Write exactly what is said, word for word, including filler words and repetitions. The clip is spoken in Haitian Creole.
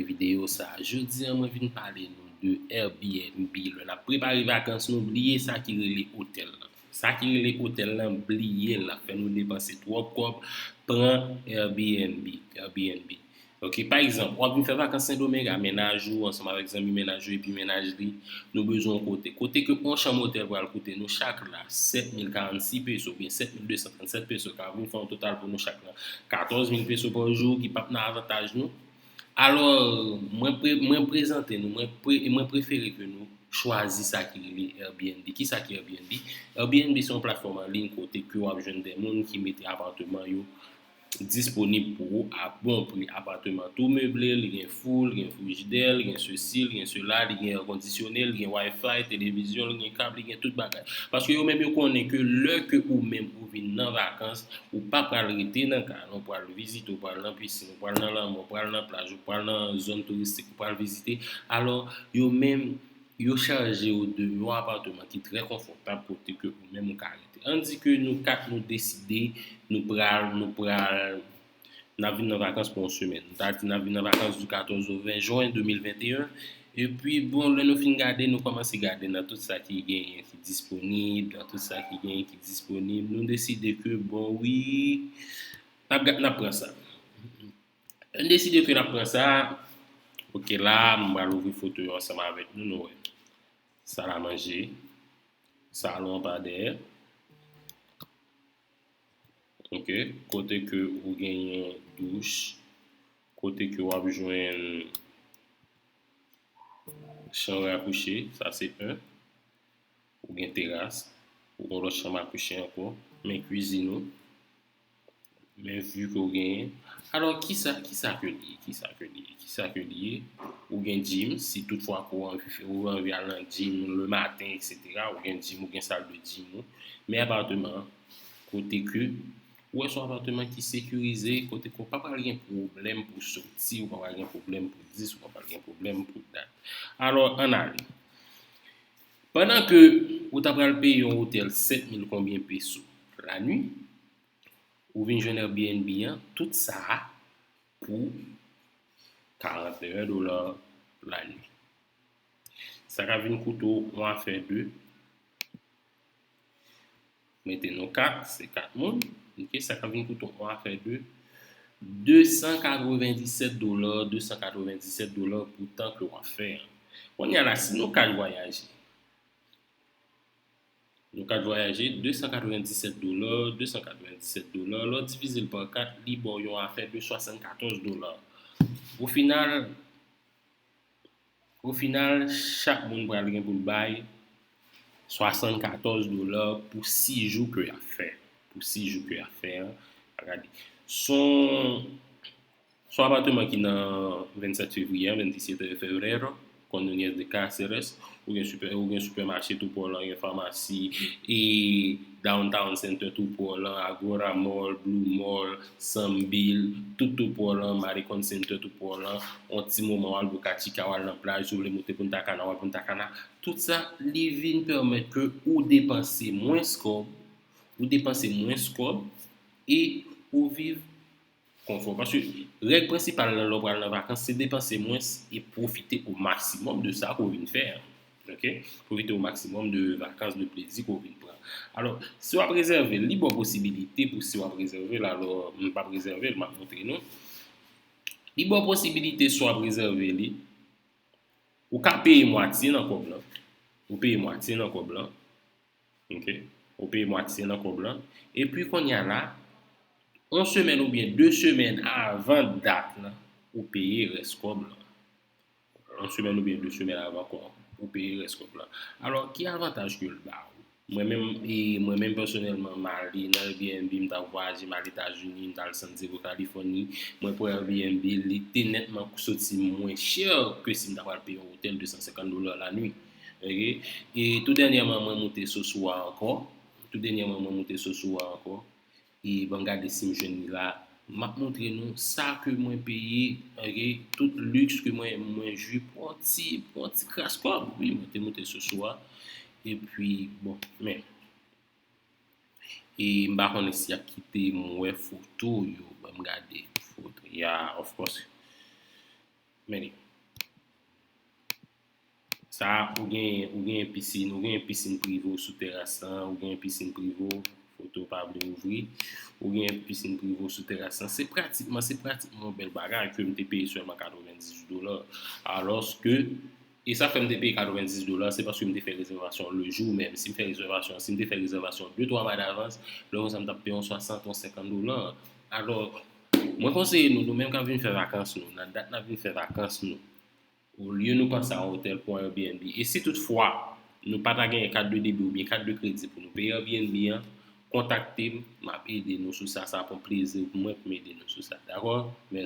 Videyo sa. Jodi a, mwen vin pale nou de Airbnb. Lè n ap prepare vakans nou, bliye sa ki rele otèl lan. Sa ki rele otèl lan, bliye l, l ap fè nou depanse twòp kòb. Pran Airbnb, Airbnb. Ok, pa egzanp, w ap vin fè vakans Sendomeng a mennaj ou, ansanm avèk zanmi mennaj ou epi mennaj li, nou bezwen yon kote. Kote ke yon chanm otèl pral koute nou chak la sèt mil karannsis peso oubyen sèt mil de san trannsèt peso, ka vin fè yon total pou nou chak la katòz mil peso pa jou, ki p ap nan avantaj nou. Alò, mwen pre-, mwen prezante nou, mwen pre-, mwen prefere ke nou chwazi sa ki rele Airbnb. Ki sa ki Airbnb? Airbnb se yon platfòm an liy kote ke w ap jwenn de moun ki mete apatman yo disponib pou ou a bon pri. Apatman tou meble, li gen fou, li gen frijidè, li gen sesi, li gen sela, li gen èkondisyone, li gen Wi-Fi, televizyon, li gen kab, li gen tout bagay. Paske yo menm yo konnen ke lè ke ou menm ou vin nan vakans, ou pa pral rete nan kay la, ou pral vizite, ou pral nan pisin, ou pral nan lanmè, ou pral nan plaj, ou pral nan zòn touristik, ou pral vizite. Alò, yo menm, yo chaje w de yon apatman ki trè konfòtab kote ke ou menm ou ka rete. Ann di ke nou kat nou deside, nou pral, nou pral, n ap vin nan vakans pou yon semèn. Nou ta di n ap vin nan vakans di katòz o ven jen de mil venteyen. Epi, bon, lè nou fin gade, nou kòmanse gade nan tout sa ki genyen ki disponib, nan tout sa ki genyen ki disponib. Nou deside ke, bon, wi, n ap ga-, n ap pran sa. Lè n deside ke n ap pran sa, ok, la, m pral ouvri foto yo ansanm avèk nou, nou wè. Sal a manje, salon an pa dèyè. Ok, kote ke ou genyen douch, kote ke w ap jwenn chanm a kouche, sa se en. Ou gen teras, ou gen lòt chanm a kouche ankò, men kwizin ou, men vi ke w genyen. Alò, kisa, kisa ke li ye? Kisa ke li ye? Kisa ke li ye? Ou gen gym, si toutfwa ke w anvi fè, ou anvi al nan gym le maten, etsetera, ou gen gym, ou gen sal de gym ou. Men apatman an, kote ke ou wè se yon apatman ki sekirize, kote ke w pa pral gen pwoblèm pou soti, ou pa pral gen pwoblèm pou dis, ou pa pral gen pwoblèm pou dat. Alò, ann ale. Pandan ke ou ta pral peye yon otèl sèt mil konbyen peso lanwi, ou vin jwenn Airbnb an, tout sa a pou karanteyen dola lanwi. Sa ka vin koute w yon afè de, mete nou kat, se kat moun, ok, sa ka vin koute w yon afè de de san katrevenndisèt dola, de san katrevenndisèt dola pou tan ke w ap fè an. Kounye a la, si nou kat vwayaje, nou kat vwayaje, de san katrevenndisèt dola, de san katrevenndisèt dola, lè w divize l pa kat, li ba w yon afè de swasannkatòz dola. O final, o final, chak moun pral gen pou l bay swasannkatòz dola pou sis jou ke y ap fè. Pou sis jou ke y ap fè an, gade. Se yon Se yon apatman ki nan vennsèt fevriye, veintisiete de febrero, con Núñez de Cáceres, ou gen sipè, ou gen sipèmache tou pwò lan, gen famasi, e downtown center tou pwò lan, Agora Mall, Blue Mall, Sambil, tout tou pwò lan, Maricon Center tou pwò lan, yon ti moman w al Boca Chica, w al nan plaj, si w vle moute Punta Cana, w al Punta Cana. Tout sa, li vin pèmèt ke ou depanse mwens kòb, ou depanse mwens kòb, e ou viv konfò. Paske règ prensipal lan lè w pral nan vakans, se depanse mwens e pwofite o maksimòm de sa ke w vin fè an. Ok? Pwofite o maksimòm de vakans, de plezi ke w vin pran. Alò, si w ap rezève l, li ba w posibilite pou si w ap rezève l, alò, m p ap rezève l, m ap montre nou. Li ba w posibilite si w ap rezève li, ou ka peye mwatye nan kòb lan. Ou peye mwatye nan kòb lan. Ok? Ou peye mwatye nan kòb lan. Epi kounye a la, yon semèn oubyen de semèn avan dat lan, ou peye rès kòb lan. Yon semèn oubyen de semèn avan kò, ou peye rès kòb lan. Alò, ki avantaj ke l ba ou? Mwen menm, e, mwen menm pèsonèlman, m ale nan Airbnb, m t ap vwayaje, m al Etazini, m t al San Diego, Kalifòni, mwen pran Airbnb, li te nètman soti mwen chè ke si m ta pral peye yon otèl de san senkant dola lanwi. Ok? E tou dènyèman, mwen moute Sosua ankò. Tou dènyèman, mwen moute Sosua ankò. E ban m gade si m jwenn li la. M ap montre nou sa ke mwen peye, ok? Tout liks ke mwen, mwen jwi pou yon ti, pou yon ti kras kòb. Wi, mwen te moute Sosua. Epi, bon, men. E m pa konnen si y ap kite m wè foto yo. Ban m gade foto. Ya, of course. Men li. Sa, ou gen, ou gen pisin, ou gen pisin prive w sou teras lan, ou gen pisin prive w, foto pa vle ouvri, ou gen pisin prive w sou teras lan. Se pratikman, se pratikman yon bèl bagay ke m te peye sèlman katrevenndis dola. Alòske, e sa fè m te peye katrevenndis dola, se paske m te fè rezèvasyon le jou menm. Si m fè rezèvasyon, si m te fè rezèvasyon de twa mwa davans, lè konsa m t ap peye yon swasant, yon senkant dola. Alò, mwen konseye nou, nou menm k ap vin fè vakans nou, nan dat n ap vin fè vakans nou, olye nou panse a yon otèl pou yon Airbnb, e si toutfwa nou pa ta genyen kat de debi oubyen kat de kredi pou nou peye Airbnb an, kontakte m, m ap ede nou sou sa. Sa ap yon plezi pou mwen pou m ede nou sou sa. Dakò? Mèsi.